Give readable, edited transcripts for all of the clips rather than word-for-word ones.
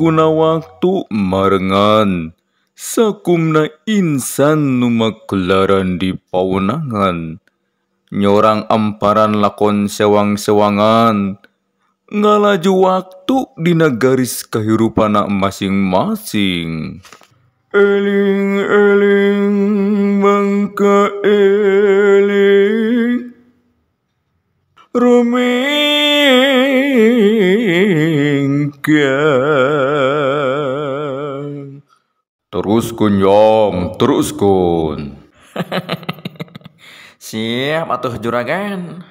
Lumpuna waktu marengan sakumna insan nu makelaran di pawenangan nyorang amparan lakon sewang-sewangan ngalaju waktu dina garis kahirupana masing-masing. Eling-eling mangka eling rumingkang. Terus kun Yong, terus kun. Siap atuh juragan.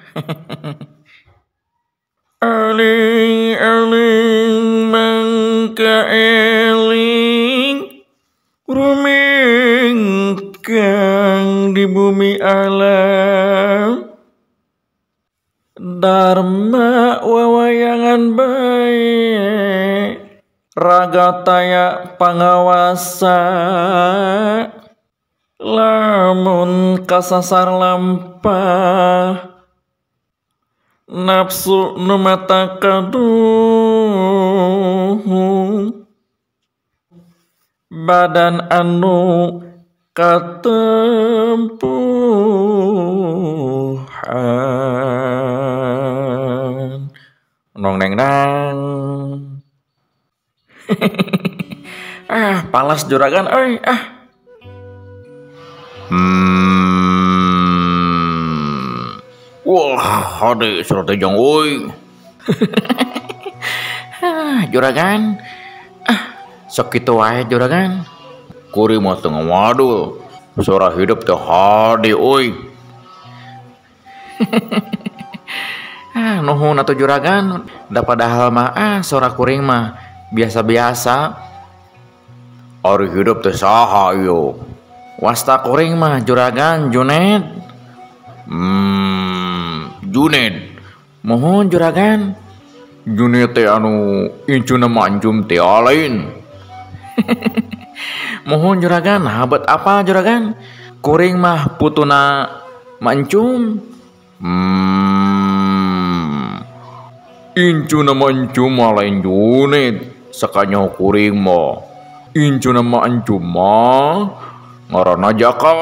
Eling-eling mangka eling rumingkang di bumi alam. Dharma wawayangan bae raga taya pangawasa lamun kasasar lampah nafsu nu mata kaduhung badan anu katempuhan. Nong neng nang. Ah, palas juragan euy ah. Wah, hade surat jong euy. Ah, juragan. Ah, sok kitu wae juragan. Kuring mah teu ngawadul. Sora hidup teh hade euy. Ah, nuhun atuh juragan. Da padahal mah ah sora kuring mah biasa-biasa. Ari hidup teh saha ieu? Wasta kuring mah juragan Juned. Juned. Mohon juragan. Juned teh anu incuna manjum teh lain. Mohon juragan, habat apa juragan? Kuring mah putuna mancum. Incuna mancum mah lain Juned. Sakanyaho kuring mah. Incuna mancum mah ngaranna Jaka.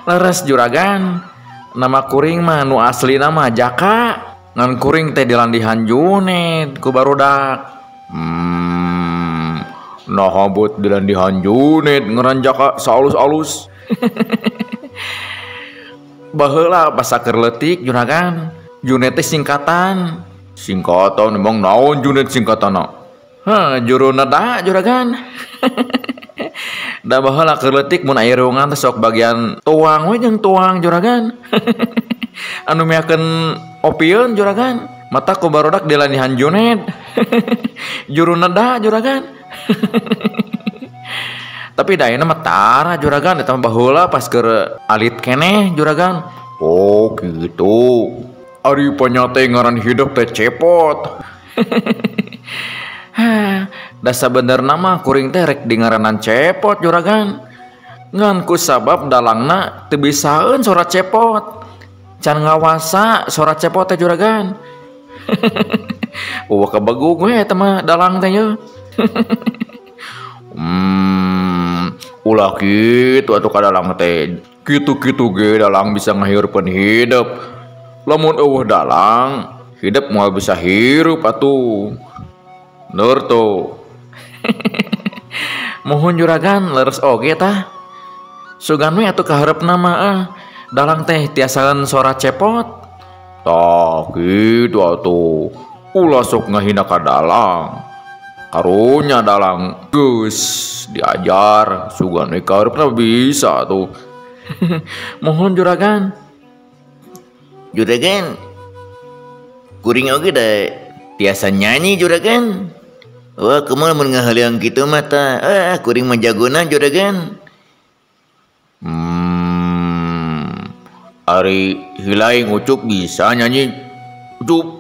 Leres juragan, nama kuring mah nu asli nama Jaka. Ngan kuring teh dilandihan Juned ku barudak. Nah habut dilandihan Juned ngaran Jaka saalus-alus. Baheula basa keur leutik juragan, Juned teh singkatan. Singkatan emang naon Juned singkatanna? Heh, juru neda juragan. Da baheula keur leutik mun aya ruangan teh sok bagian tuang we jeung tuang juragan. Anu miakeun opieun juragan, mata ku barudak dilandihan Juned. Juru neda juragan. Tapi da ayeuna mah tara juragan, eta mah baheula pas keur alit keneh juragan. Oh gitu. Ari panyate ngaran hidup teh cepot. Hah, da sabenerna mah kuring teh rek di ngaranan cepot juragan. Ngan ku sabab dalangna teu bisaeun sora cepot. Can ngawasa sora cepot teh juragan. Wah kebegug we eta mah dalang teh ye. Ulah kitu atuh ka dalang teh. Kitu-kitu ge dalang bisa ngahirupkeun hidup. Lamun eueuh dalang, hidup moal bisa hirup atuh. Nur tuh. Mohon juragan leres oge tah. Sugan we atuh kahareupna mah ah. Dalang teh tiasaan sora cepot. Tah kitu atuh. Ulah sok ngahina ka dalang. Karunya dalang geus diajar sugan we kahareupna bisa atuh. Mohon juragan. Juragan, kuring oge da tiasa nyanyi juragan. Wah, kumaha mun ngahaliang kitu mah tah. Ah, kuring mah jagona juragan. Ari hilai ngucup bisa nyanyi ucup.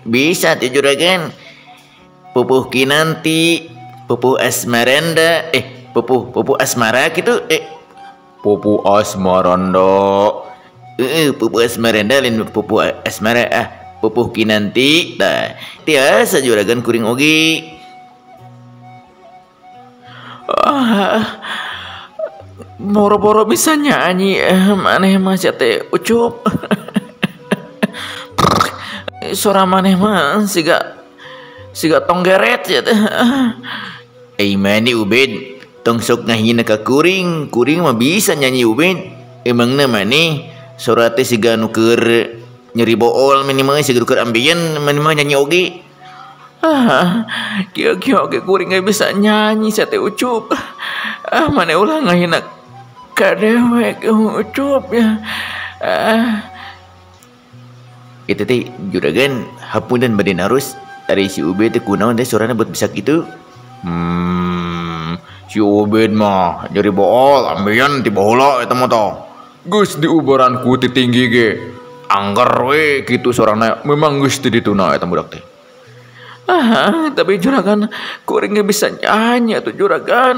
Bisa tuh juragan. Pupuh Kinanti, pupuh Asmaranda, pupuh pupuh Asmara gitu, Pupuh Asmaranda. Pupuh Asmaranda lain pupuh Asmara ah. Pupuh Kinanti tah tiasa juragan kuring oge. Boro-boro bisa nyanyi maneh mah sia teh Ucup. Suara maneh mah siga tonggeret ya teh. Eh maneh Ubed, tong sok ngahina ka kuring, kuring mah bisa nyanyi Ubed. Emangna maneh suara teh siga nu keur nyeri bool minimal siga nu keur ambeien maneh mah nyanyi oge. Kieu-kieu oge kuring ge bisa nyanyi sia teh Ucup. Maneh ulah ngahina ka dewek Ucup ya. Itu teh juragan hapunten bade narus ari si Ubed teh kunaon teh suarana buat bisa kitu. Si Ubed mah nyeri bool ambeien ti baheula eta mah tah. Geus diubaran ku ti tinggi ge. Angger we kitu suarana memang geus ti dituna eta budak teh. Tapi juragan kuring ge bisa nyanyi atuh juragan.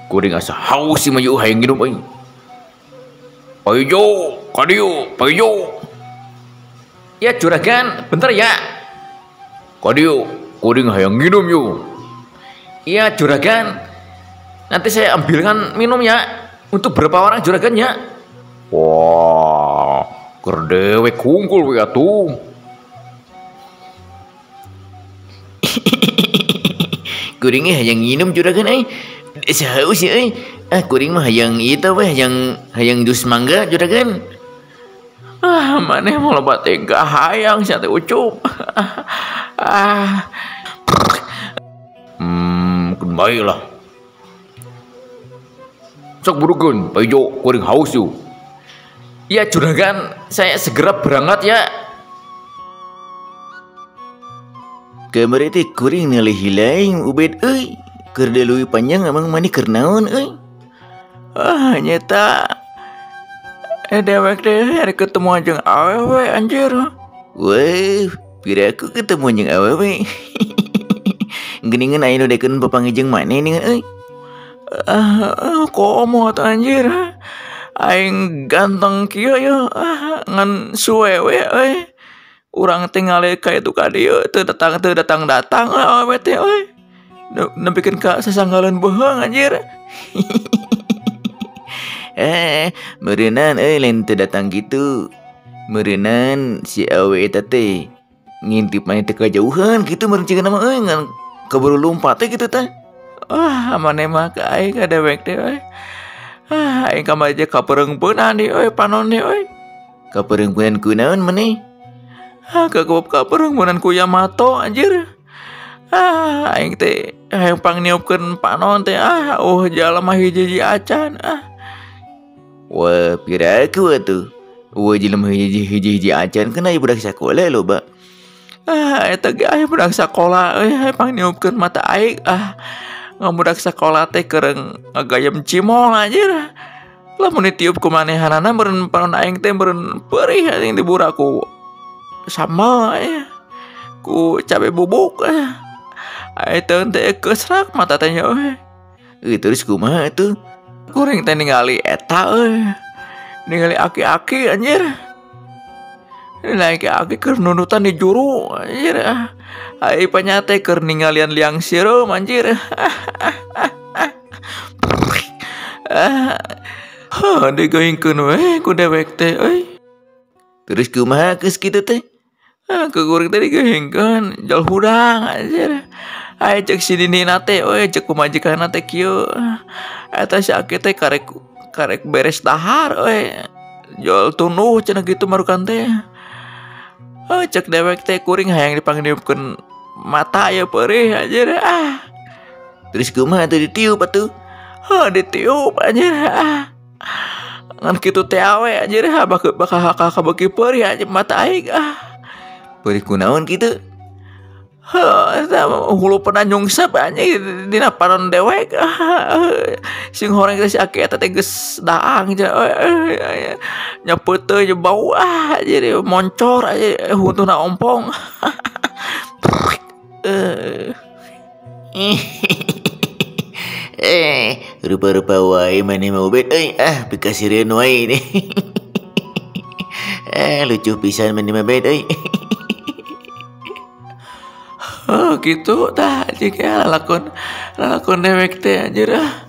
Kuring asa haus sih mah yeuh hayang nginum euy. Paijo, kadieu, paijo. Ya juragan, bentar ya. Kadieu, kuring hayang nginum yeuh. Iya juragan. Nanti saya ambilkan minum ya. Untuk berapa orang juragan ya? Wah, keur dewek hungkul we atuh. Kuring hayang nginum juragan euy. Sahaus ya euy. Kuring mah hayang ieu teh we, hayang jus mangga juragan. Maneh mah loba teh hayang sia teh Ucup. Keun bae lah. Sok burukeun, paijo kuring haus yeuh. Ya juragan, saya segera berangkat ya. Kamari teh kuring nalih hilang Ubed euy. Keur leuwih panjang emang maneh keur naon euy? Nyeta dewek teh hari ketemu jeung awewe anjir. Wah, pira aku ketemu jeung awewe. Geuningan aya nu dekeun papanggih jeung maneh ningan euy. Komo atuh anjir. Aing ganteng kieu ya, ngan suwe we euy. Urang teh ngalih ka itu ka dieu teu datang-datang awewe teh euy. Nepikeun ka sasanggalan beuheung anjir. Meureunnan euy lain teu datang kitu. Meureunnan si awe eta teh ngintip maneh teh kajauhan kitu meureun cigana mah euy ngan kaburu lumpat teh kitu tah. Maneh mah ka aing ka dewek teh euy. Aing kamari je kapereungpeunan deui euy panon deui euy. Kapereungpeunan kunaon maneh? Kapereungpeunan ku Yamato anjir. Aing teh hayang pangniupkeun panon teh jalma hiji-hiji acan. Wah, piraku atuh. Wah, jelema hiji-hiji acan kan aya budak sakola loba. Eta ge aya budak sakola euy hayang pangniupkeun mata aing. Ngabudak sakola teh keur ngagayem cimol anjir. Lamun ditiup ku manehanana meureun panon aing teh meureun peurih anjing dibura ku sambal ya. Ku cabe bubuk. Aing teh kesrak mata teh nya euy. Terus kumaha atuh? Kuring teh ningali eta euy. Ningali aki-aki anjir. Ningali aki-aki keur nundutan di juru anjir. Ai panya teh keur ningalian liang sireum anjir. Digeungkeun we ku dewek teh euy. Terus kumaha geus kitu teh? Ku kuring teh digeungkeun jol hudang anjir. Ai cek si Dinina teh euy cek pamajikanna teh kieu. Eta si aki teh karek beres dahar euy. Jol tunduh cenah kitu marukan teh. Cek dewek teh kuring hayang dipanggilkeun mata ya peurih anjir. Terus kumaha atuh ditiup atuh? Ditiup anjir. Ngan kitu teh awe anjir bakal kabeuki peurih anjir mata aing. Peurih kunaon kitu? Hulu pernah nyungsep anjing dina panon dewek. Sing horeng teh si aki eta teh geus daang nyepeut teh bau jadi moncor aja huntuna ompong. Rupa-rupa wae maneh mah Ubed euy. Ah, pikasireun wae ini. Lucu pisan maneh mah Bed euy. Oh, gitu tah jika lalakon dewek teh anjir ah.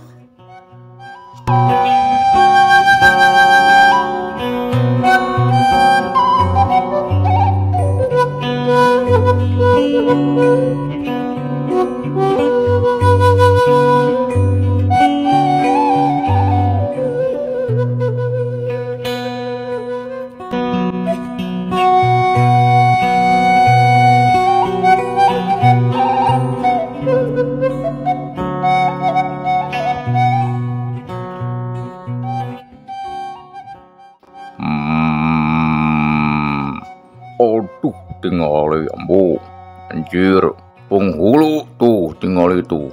Aduh, tingali ambu. Anjir, penghulu tuh tingali tuh.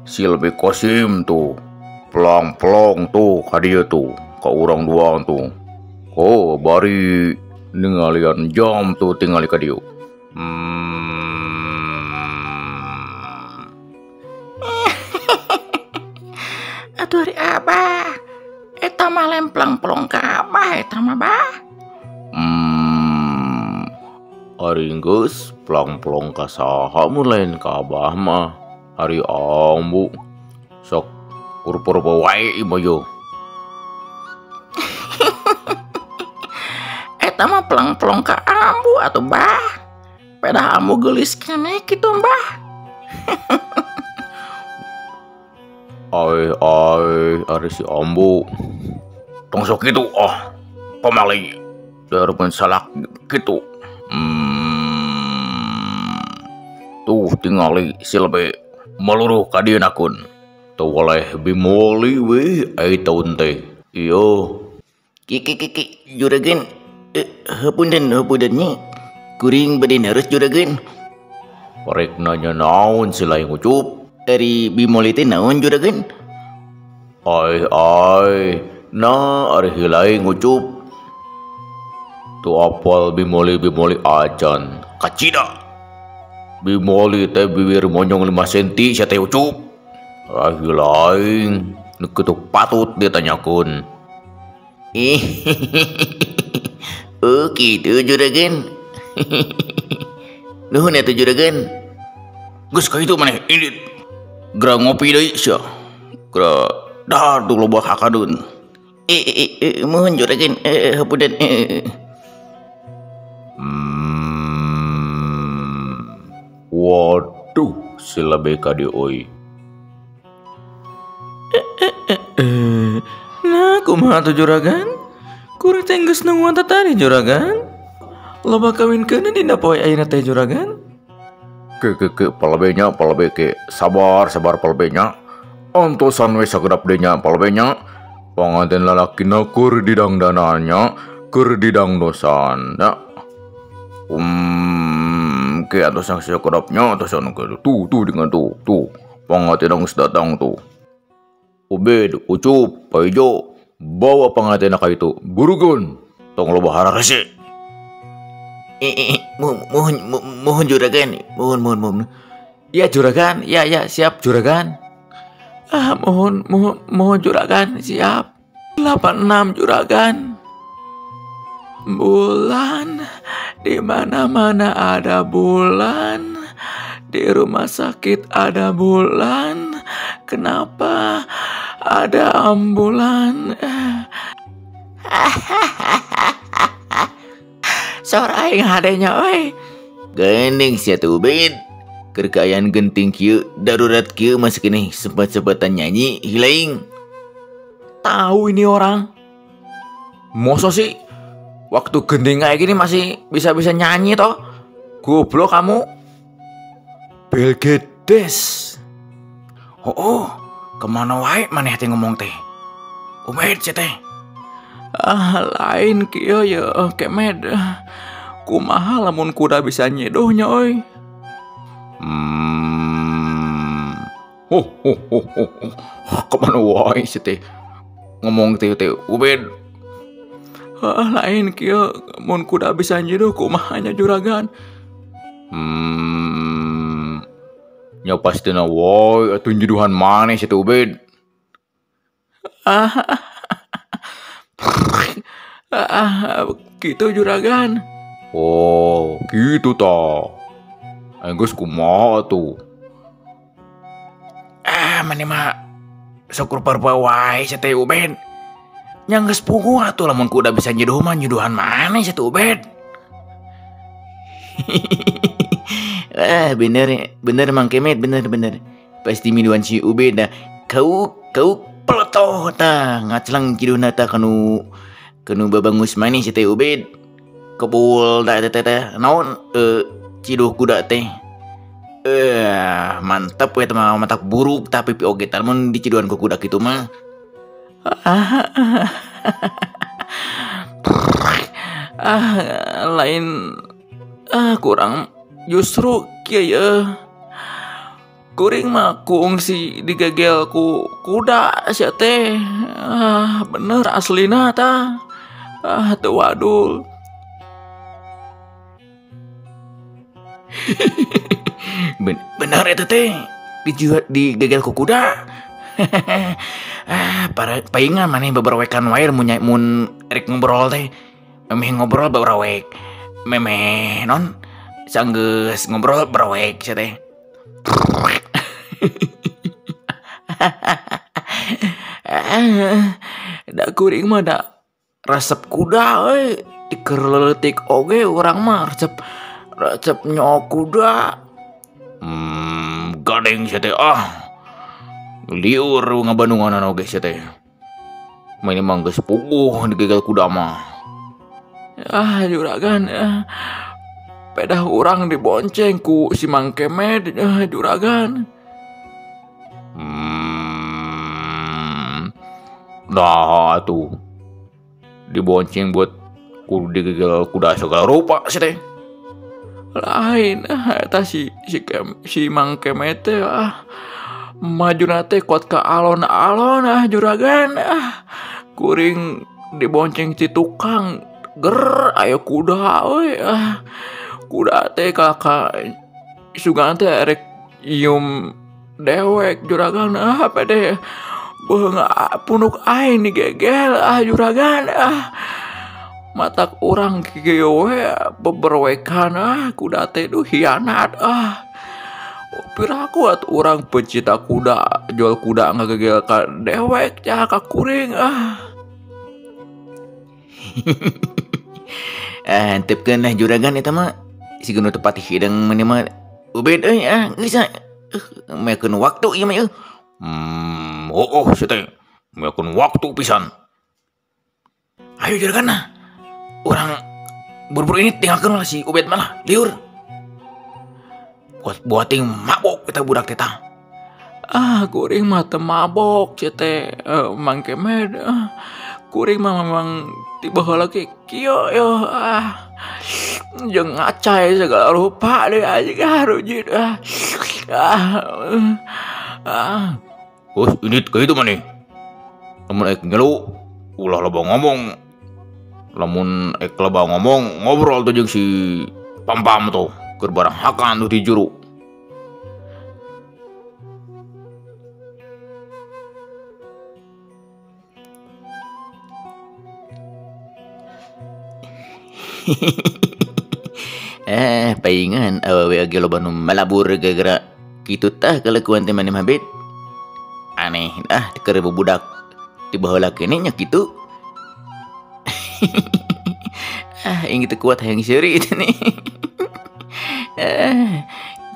Si lebih kosim tuh. Pelang-pelong tuh ka dieu tuh, ka urang duaan tuh. Oh, bari ningalian jam tuh tingali ka dieu. Atuh ari abah. Eta mah lemplang-pelong ka abah eta mah bah. Ari geus plang-plong ka saha mun lain ka abah mah. Ari ambu sok rupa-rupa wae ieu mah yo. Eta mah plang-plong ka ambu atuh bah. Pedah ambu geulis keneh kitu bah. Ai ai ari si ambu. Tong sok kitu ah. Pamali. Darupun salak kitu. Tuh tingali si lebe meluruh ka dieu nakun. Teu waleh bimoli we ai taun teh. Iyo. Ki ki ki ki juragan. Hapunten hapunten nya. Kuring bade naros juragan. Rek nanya naon si lain ucup. Ari bimoli teh naon juragan? Ai ai, nah ari hilaing ucup. Tu apal bimoli bimoli acan kacida. Bimoli teh bibir monyong 5 senti sia teh ucup. Ah hilaing, nu kitu patut ditanyakeun. Oh kitu juragan. Nuhun atuh juragan. Geus ka itu maneh indit. Geura ngopi deui sia. Geura dahar tuh loba hakadun. Mohon juragan, hapunten. Waduh, si lebe ka dieu euy. Nah, kumaha tuh juragan? Kuring teh geus nungguan tadi juragan. Loba kawinkeun dina poe ayeuna teh juragan. Ke ke ke palebenya palebe ke sabar sabar palebenya. Antosan we sagedap deui nya palebenya. Panganten lalakina keur didangdanannya, keur didangdosan. Ya. Ke antosan sakedapnya antosan ke tuh tuh dengan tuh tuh. Panganten geus datang tuh. Ubed, Ucup, Paijo, bawa panganten ka itu. Burukeun. Tong loba hararese. Mohon mohon juragan, mohon mohon mohon. Ya juragan, ya ya siap juragan. Ah mohon mohon mohon juragan, siap. 86 juragan. Bulan, di mana-mana ada bulan. Di rumah sakit ada bulan. Kenapa ada ambulan? Sora aing hadenya euy. Geuning sia teh Ubed. Keur kaayaan genting kieu, darurat kieu masih keneh sempat-sempatan nyanyi hilaing. Tahu ini orang. Masa sih waktu gending kayak gini masih bisa-bisa nyanyi toh? Goblok kamu. Belgedes. Oh, kemana wae maneh teh ngomong teh? Ubed sia teh. Ah, lain kieu ya kemed. Kumaha lamun kuda bisa nyedohnya euy. Ho ho ho ho. Kemana wae sia teh? Ngomong teh teh Ubed. Ah, lain kieu mun kuda bisa nyedoh kumaha nya juragan. Nya pastina wae atuh nyeduhan maneh sia teh Ubed. Gitu juragan. Oh, gitu ta. Enggeus kumaha atuh? Maneh mah sok rupa-rupa wae sia teh Ubed. Nya geus puguh atuh lamun kuda bisa nyeduh mah nyeduhan maneh sia teh Ubed. Bener Mang Kemet, bener. Pasti minuan si Ubed dah. Kau peletoh tah ngaclang ciduhna tah kanu babangus manis si teh Ubed. Kebul dah teh teh naon ciduh kuda teh. Mantap we teh mah matak buruk tapi pi oge tah mun diciduhan ku kuda kitu mah. Lain kurang justru kieu ye. Kuring mah kuungsi digegel ku kuda sia teh. Bener aslina tah. Teu wadul. Bener eta teh digegel ku kuda. Para paingan maneh beberowekan wae mun rek ngobrol teh. Memeh ngobrol beberowek. Memeh non sanggeus ngobrol berowek sia teh. Da kuring mah da resep kuda euy, dikerleutik oge urang mah resep nyok kuda. Gadeng sia teh ah. Liur ngabandunganan oge sia teh. Mah mah geus puguh digegel kuda mah. Juragan pedah urang dibonceng ku si Mang Kemet juragan. Nah tuh dibonceng buat kudu digegel kuda segala rupa sih teh. Lain eta si Mang Kemet teh majuna teh kuat ka alon-alon juragan. Kuring dibonceng si tukang ger ayo kuda euy. Kuda teh kakak sugan teh rek ium dewek juragan. Pede beung punuk aing digegel juragan. Matak urang kieu we beberwekan kuda teh duh hianat. Piraku atuh urang pecinta kuda jual kuda ngagegel ka dewek ya ka kuring. Antepkeun lah juragan eta mah siga nu tepat hideng maneh mah Ubed euy geus mekeun waktu ieu mah euy. Oh sia teh mekeun waktu pisan. Ayo juragan nah. Urang buru-buru ini tinggalkeun lah si Ubed mah liur. Buat buating mabok kita budak teh tah. Kuring mah teu mabok sia teh Mang Kemet. Kuring mah memang tiba heula ge kieu yo. Jeung ngacai segala rupa deui anjing rujit. Oh, ini ka itu maneh. Lamun ek ngelu ulah loba ngomong. Lamun ek loba ngomong ngobrol tuh jeung si Pam-pam tuh keur barang hakan tuh di juru. Paingan awewe ge loba nu malabur gara-gara kitu tah kalakuan teh maneh mah Bet. Aneh keur bubudak ti baheula keneh nya kitu. Aing teu kuat hayang seuri itu nih.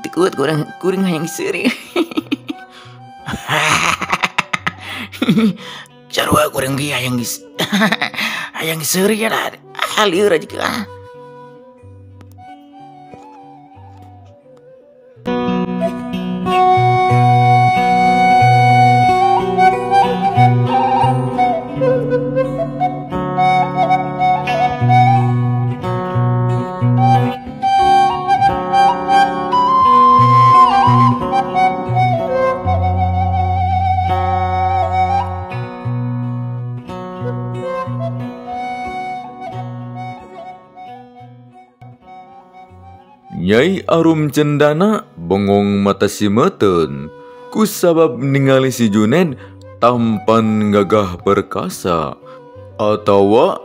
Teu kuat kurang kuring hayang seuri. Sarua kurang ge hayang geus. Hayang seuri lah. Lieur aja ah. Nyai Arum Cendana bengong mata simeteun kusabab ningali si Junet Tampan gagah perkasa atawa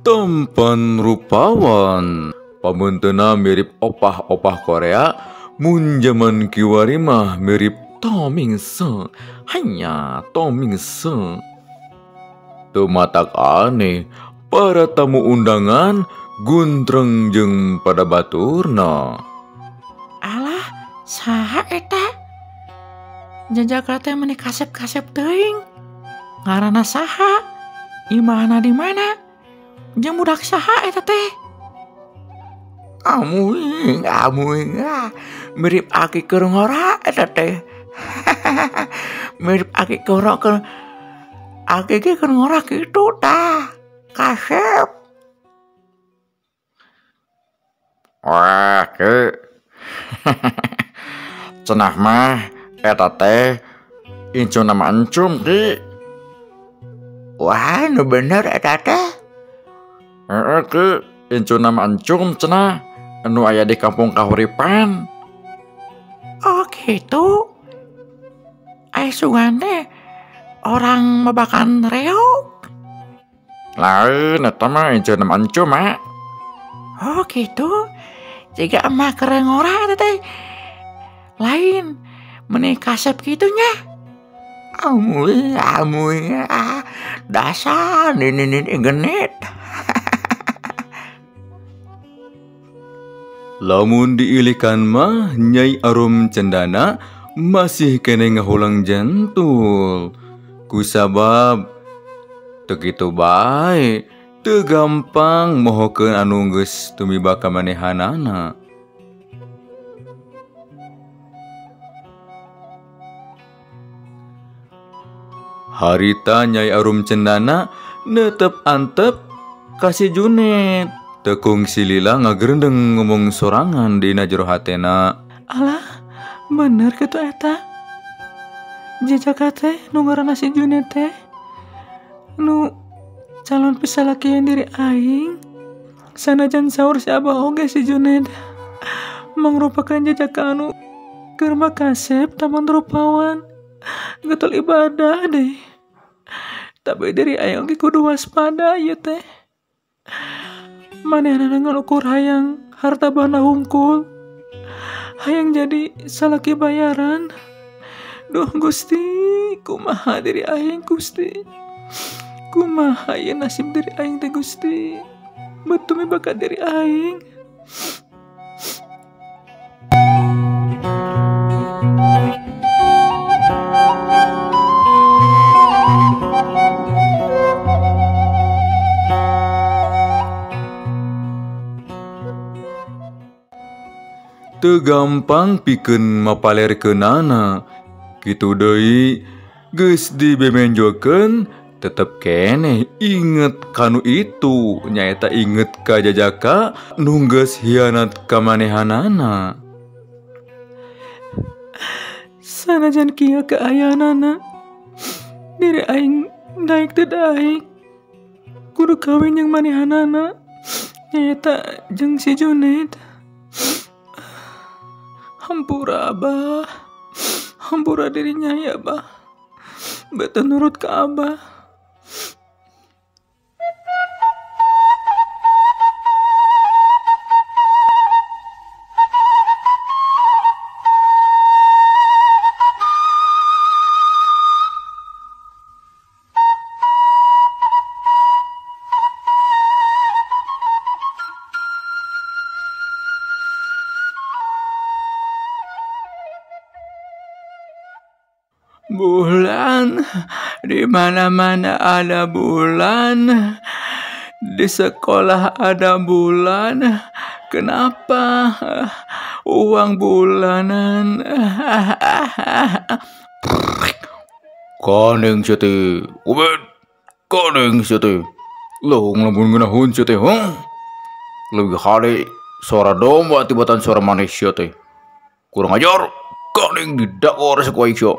tampan rupawan. Pamunteuna mirip opah-opah Korea, mun jaman kiwari mah mirip Tomingse, hanya Tomingse. Teu matak aneh, para tamu undangan guntreng jeung pada baturna. Alah, saha eta? Jajaka teh meni kasep-kasep teuing. Ngaranna saha? Imahna di mana? Jeung budak saha eta teh? Amuing, amuing, ah, mirip aki keur ngora eta teh. Mirip aki keur aki ge keur ngora kitu tah. Kasep. Wah, ke. Cenah mah eta teh incuna mah encum ki. Wah, nu bener eta teh. Heeh, ki, incuna mah encum cenah anu aya di kampung Kahuripan. Oh, gitu. Ai sugan teh orang mabakan reog. Lain eta mah incuna mah encum, mak. Oh, gitu. Jiga emak keur ngora eta teh. Lain meni kasep kitu nya. Amuing, amuing, ah, dasar nini genit. Lamun diilikan mah Nyai Arum Cendana masih kene ngahulang jantul. Kusabab teu kitu bae, teu gampang mohokeun anu geus tumiba ka manehanana. Harita Nyai Arum Cendana netep antep ka si Junet. Tekung silila ngagerendeng ngomong sorangan dina jero hatena. Alah, bener kitu eta. Jajaka teh nu ngaranna si Junet teh nu calon pisalakian diri aing. Sanajan saur si abah oge si Junet mangrupakeun jajaka anu keur mah kasep taman rupawan. Getol ibadah deh. Tapi diri aing oge kudu waspada ieu teh. Manehna ngan ukur hayang harta banda hungkul, hayang jadi salaki bayaran. Duh Gusti, kumaha diri aing Gusti, kumaha ieu nasib diri aing teh Gusti, betul bakal diri aing. Teu gampang pikeun mapalerkeunana. Kitu deui geus dibemenjokeun tetep keneh inget kanu itu, nyaeta inget ka jajaka nu geus hianat ka manehanana. Sanajan kieu kaayaanana, diri aing daek teu daek kudu kawin jeung manehanana, nyaeta jeung si Junet. Hampura abah, hampura dirinya ya abah, beta nurut ke abah. Bulan, di mana-mana ada bulan. Di sekolah ada bulan. Kenapa? Uang bulanan. Kaning sia teh, Ubed. Kaning sia teh. Leuh ngelamun ngeunaheun sia teh, heuh. Leuwih hade suara domba tibatan suara manusia teh. Kurang ajar, kaning didakor saku aing sia.